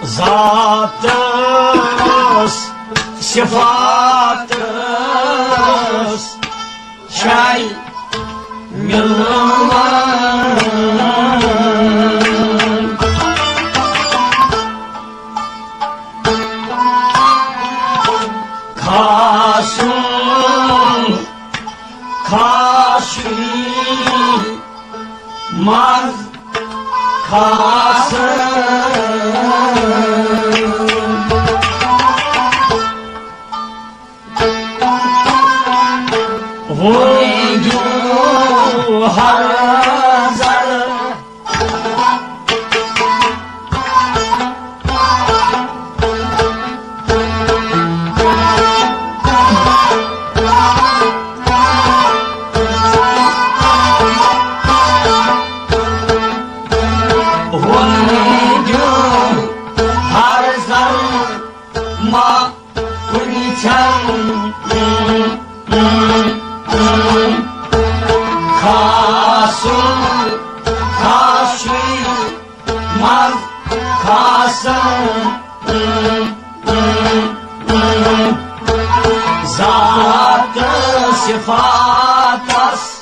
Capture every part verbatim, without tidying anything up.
ذاتس صفاتس شاے مِلوان۔ خاص خاصی منٛز خاص۔ وجوہ ہر ذر وجوہ ہر ذر ما کُنہِ چھَنہٕ خاص، خاصی منٛز خاص۔ ذات صفاتس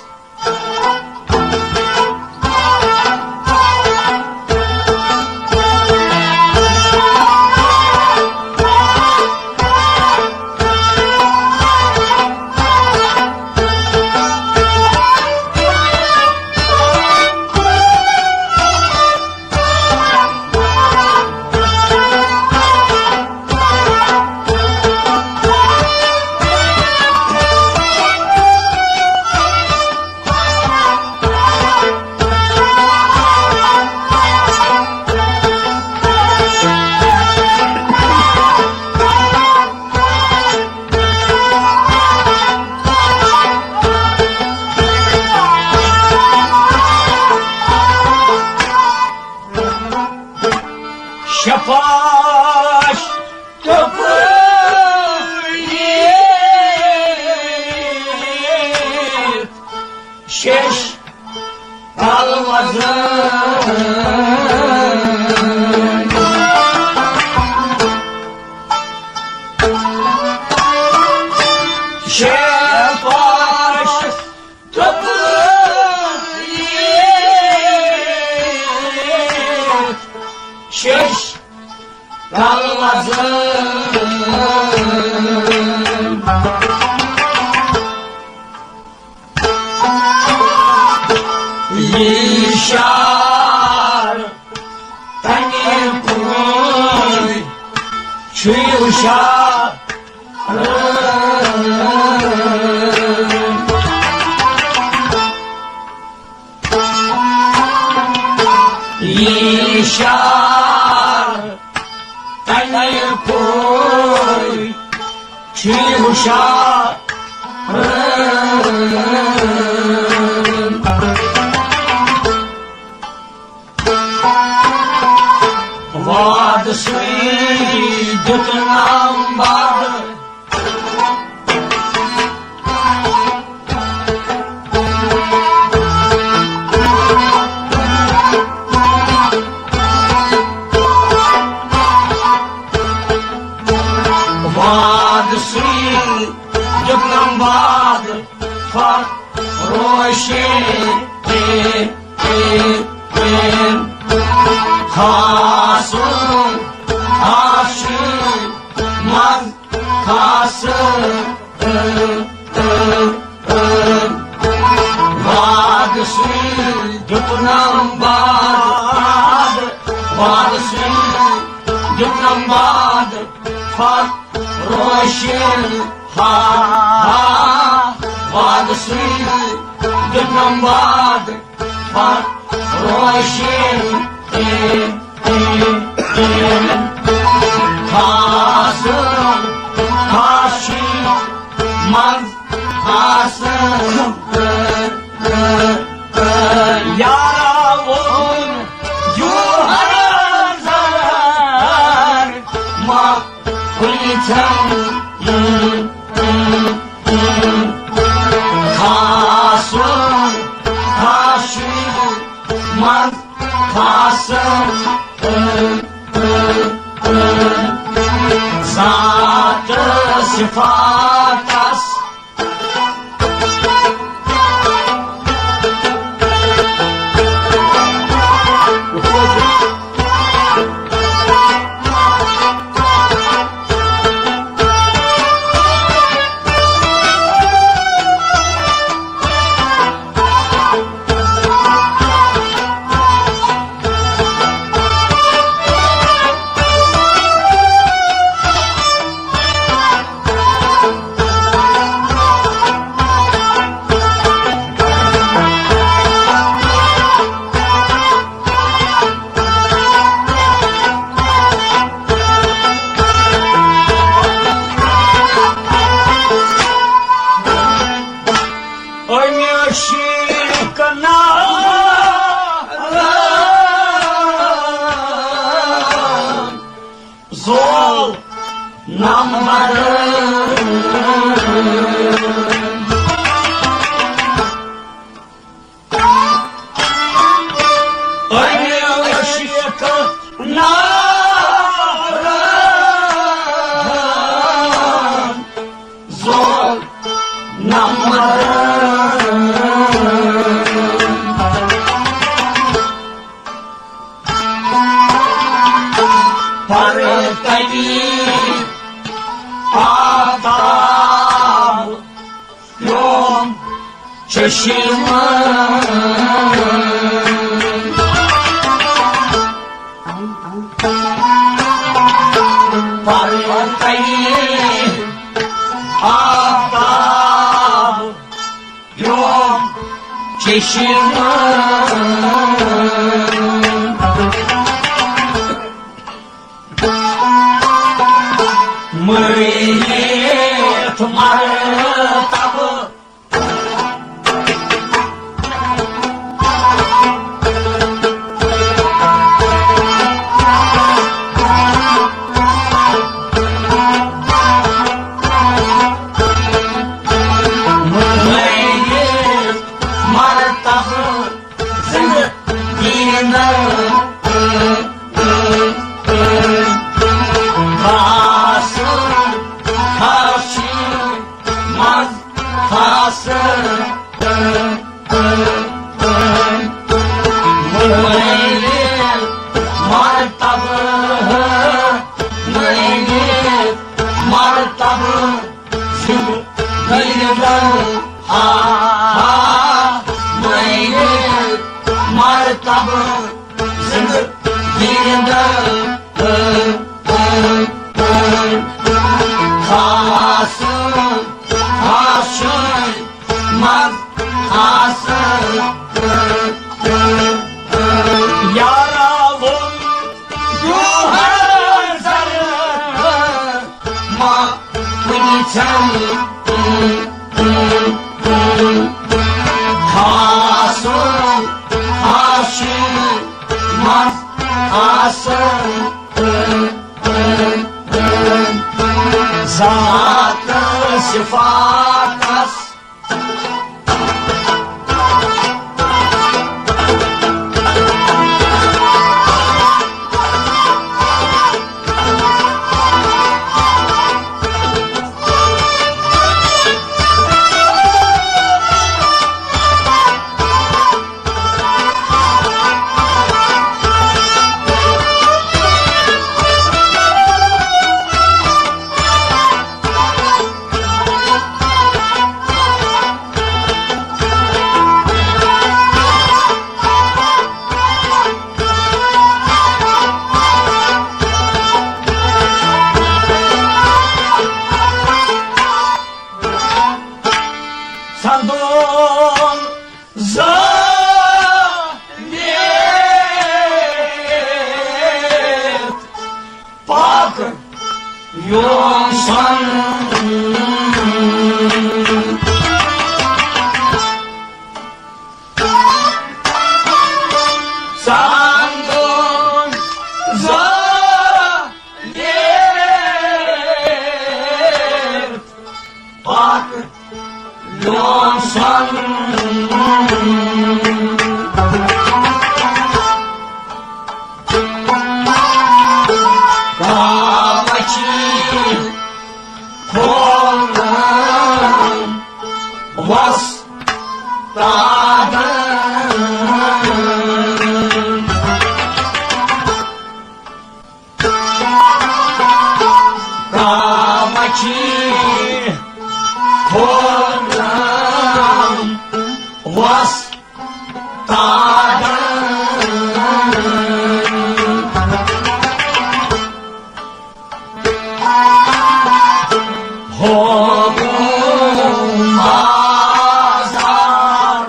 شفاش تپٲرِتھ شیش تل وزن۔ شفاش تپٲرِتھ شیش تل وزن۔ یہِ شار تَمہِ کُن چھُ یہِ شار۔ یہِ شار تَمہِ پورِ چھُ ہُشار۔ وعدٕ سۭتۍ دیُت نمبر۔ وعدٕ سۭتۍ دیُت نمبر۔ فرموشی خاص، خاص منٛز خاص۔ وعدٕ سۭتۍ دیُتنم وعدٕ، وعدٕ سۭتۍ دیُتنم وعدٕ۔ فرموشی ہا، ہا، وعدٕ سۭتۍ دیُتنم وعدٕ۔ فرموشی خاص، خاص منٛز خاص۔ یارا ووٚن جوہر زر ما کُنہِ چھَنہٕ خاص، خاص منٛز خاص۔ فاتس۔ أمۍ شیخ ناو زول نمبر۔ أمۍ شیخ ناو زول نمبر۔ پرتگی آفتاب یوم چشم۔ پرتگی آفتاب یوم چشم۔ مریت مرتب۔ مریت مرتب۔ زندگی نہ خاص، خاص، مز خاص۔ مُلٲیِم مرتبہٕ، مُلٲیِم مرتبہٕ۔ زندگی نہ، آ، آ، مٔنٛزِل مرتبہٕ زندگی نہ۔ خاص، خاص، مز، خاص۔ یارا ووٚن جوہر زر ما کُنہِ ژھٮ۪ن۔ خاص، خاص، مز، خاص۔ ذات صفاتس سندون زٲلِتھ پاک یوم سن۔ سندون زٲلِتھ پاک یوم سن۔ کعبہ چی کھو چی خورم وس تادن۔ ہوگوم بازار۔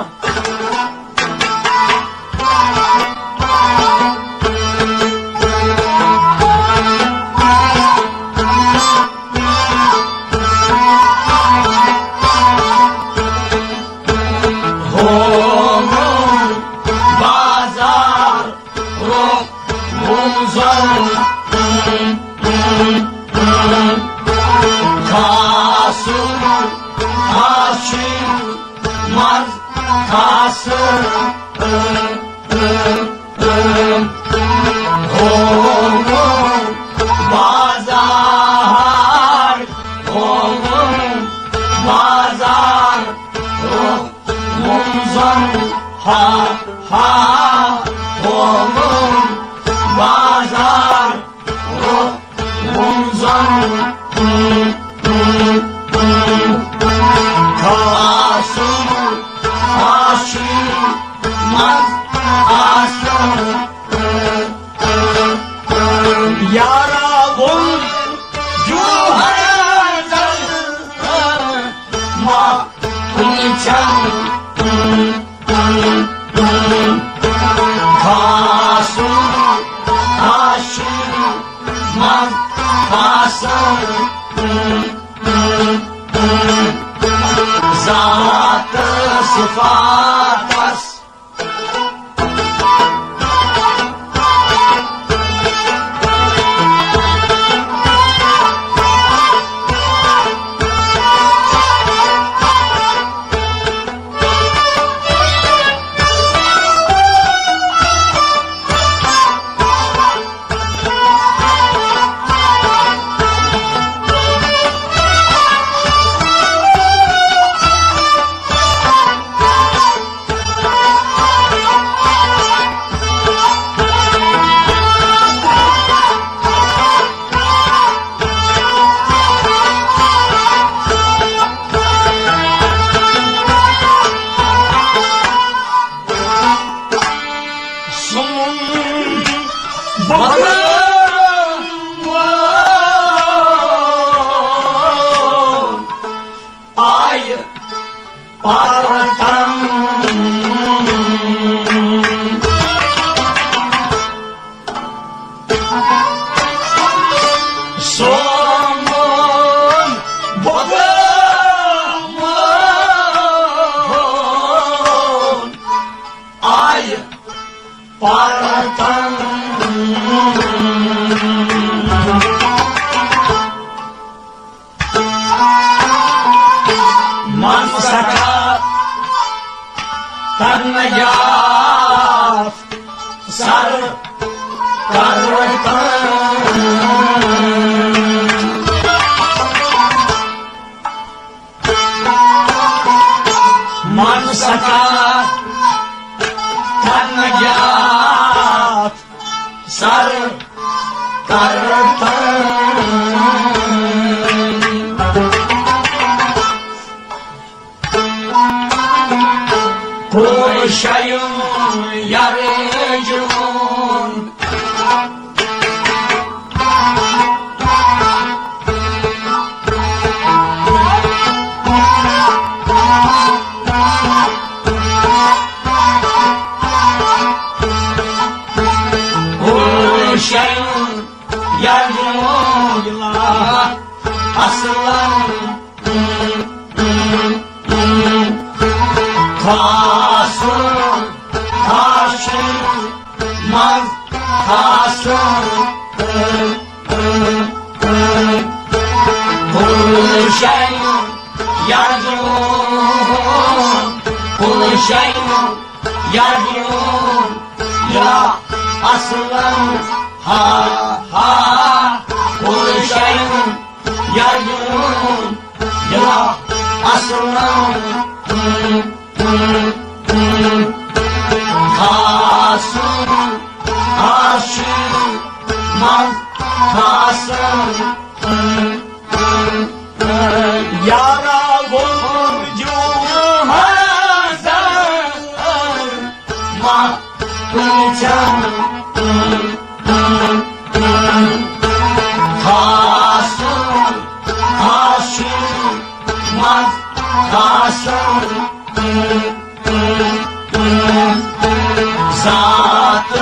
ہوگوم بازار۔ روح وُم زن کھاسُن، کھاسُن، مز کھاسُن۔ ہوگوم بازار، ہوگوم بازار۔ روح وُم زن ہا، ہا، ہوگوم بازار۔ روح وُم زن کھاسُن، کھاسُن، مز کھاسُن۔ یارا وُم جوہر زن ما کُنہِ چھن کھاسُن، کھاسُن، مز کھاسُن۔ ذات صفاتس سون بۄکلہٕ وول آیہِ پرتم۔ سون بۄکلہٕ وول آیہِ پرتم۔ من سکا کرنہٕ یافتہٕ سر کرتم۔ من سکا کرنہٕ یافتہٕ سر کرتم۔ کوشایم یارجون۔ کوشایم یارجون اصلن کھاسُن، کھاسُن، مز کھاسُن۔ کُل شے یزوٗن، کُل شے یزوٗن، یا اصلن ہا، ہا، کُل شے یزوٗن، یا اصلن کھاسُن، کھاسُن، مز کھاسُن۔ یارا ووٚن جوہازن، ما تُلچن خاصن، خاصن، منٛز خاصن۔ ذات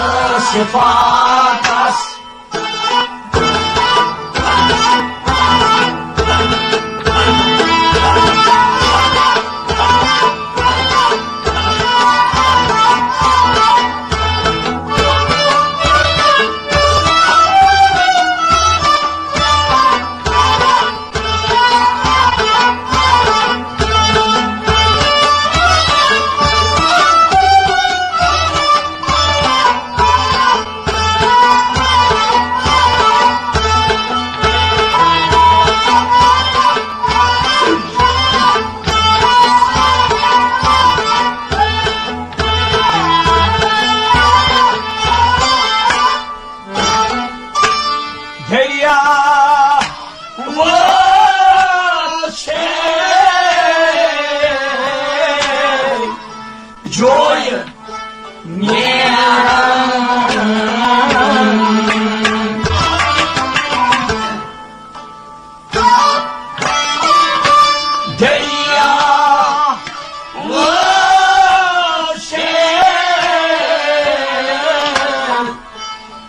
صفاتس دریا ووت چھے جویہِ نیران۔ دریا ووت چھے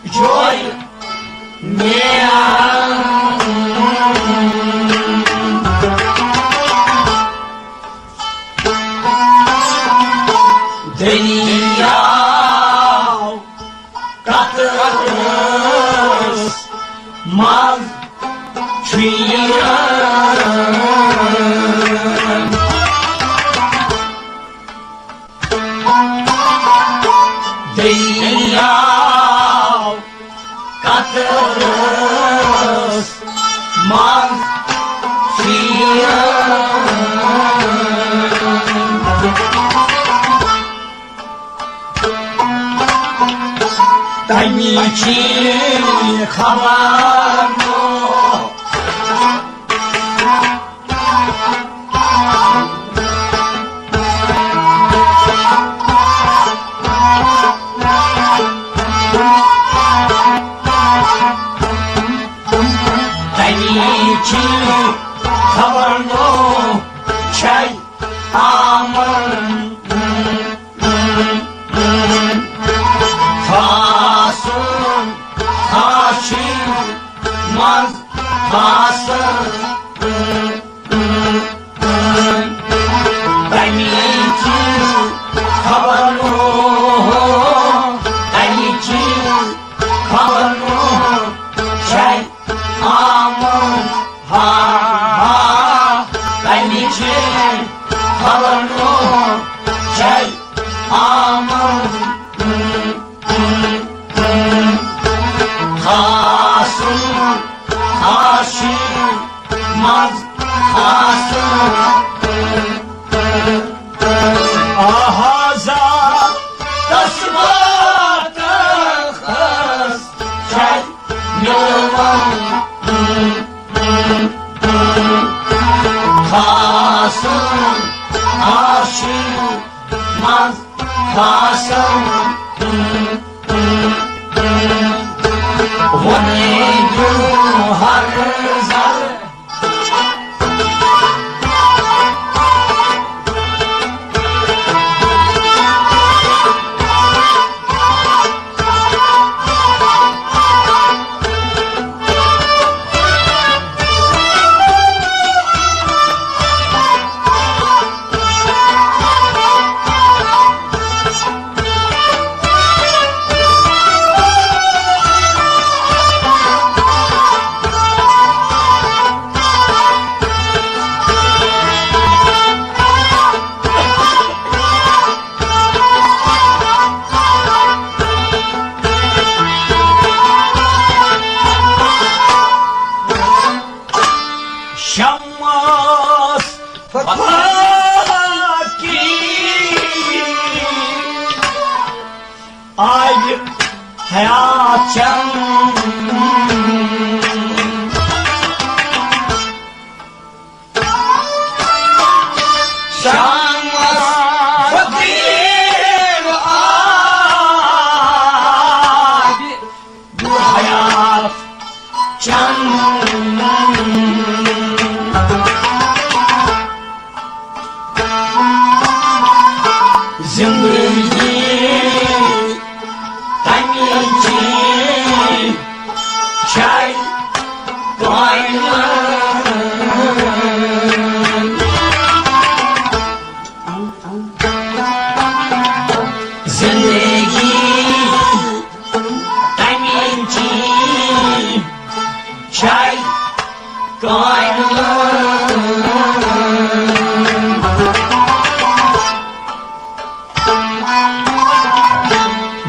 جویہِ نیران۔ دٔریاو قطرس منٛز چھُ یِوان۔ دٔریاو قطرس منٛز چھُ یِوان۔ تَمِچ خبر نو۔ تَمِچ خبر نو چھَے آمٕژ۔ خاصن، خاصن منٛز خاصن۔ تَمِچ خبر نو، تَمِچ خبر نو چھَے آمُت، ہا، ہا، تَمِچ خبر نو چھَے آمُت۔ خاصن، خاصن منٛز خاصن۔ آہازا تسبات خاص چھَے میون۔ خاصن، خاصن منٛز خاصن۔ وۄنۍ دیُن ہر زر۔ شمس فاقی آیہِ حیات چند۔ زندگی تمے چی چھے کائنات۔ زندگی تمے چی چھے کائنات۔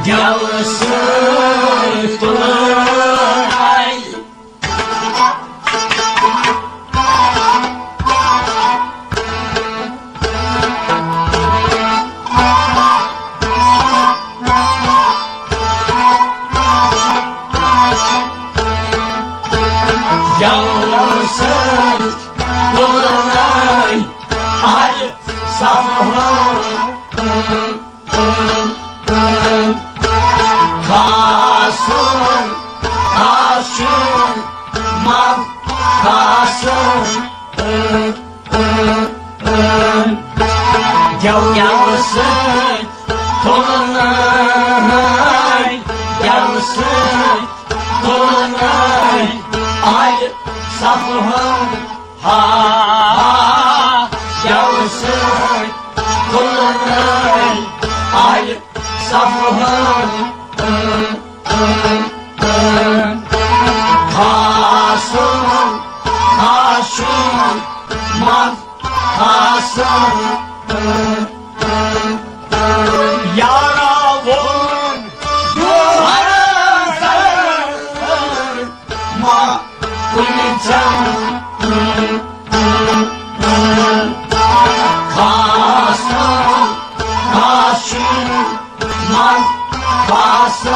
گٮ۪وٕ سۭتۍ تُلہٕ گٮ۪وٕ سۭتۍ تُلہٕ ہر صفہٕ۔ خاص، خاص چھُ مَل خاص۔ گٮ۪وٕ سۭتۍ تُلہٕ، گٮ۪وٕ سۭتۍ تُلہٕ آیہِ صفہٕ۔ ہا، گٮ۪وٕ سۭتۍ تُلہٕ آیہِ صفہٕ۔ خاص، خاص چھُ مَل خاص۔ یارا ووٚن دُہر ما کُنہِ ژَن۔ خاص، خاص چھُ مَل خاص۔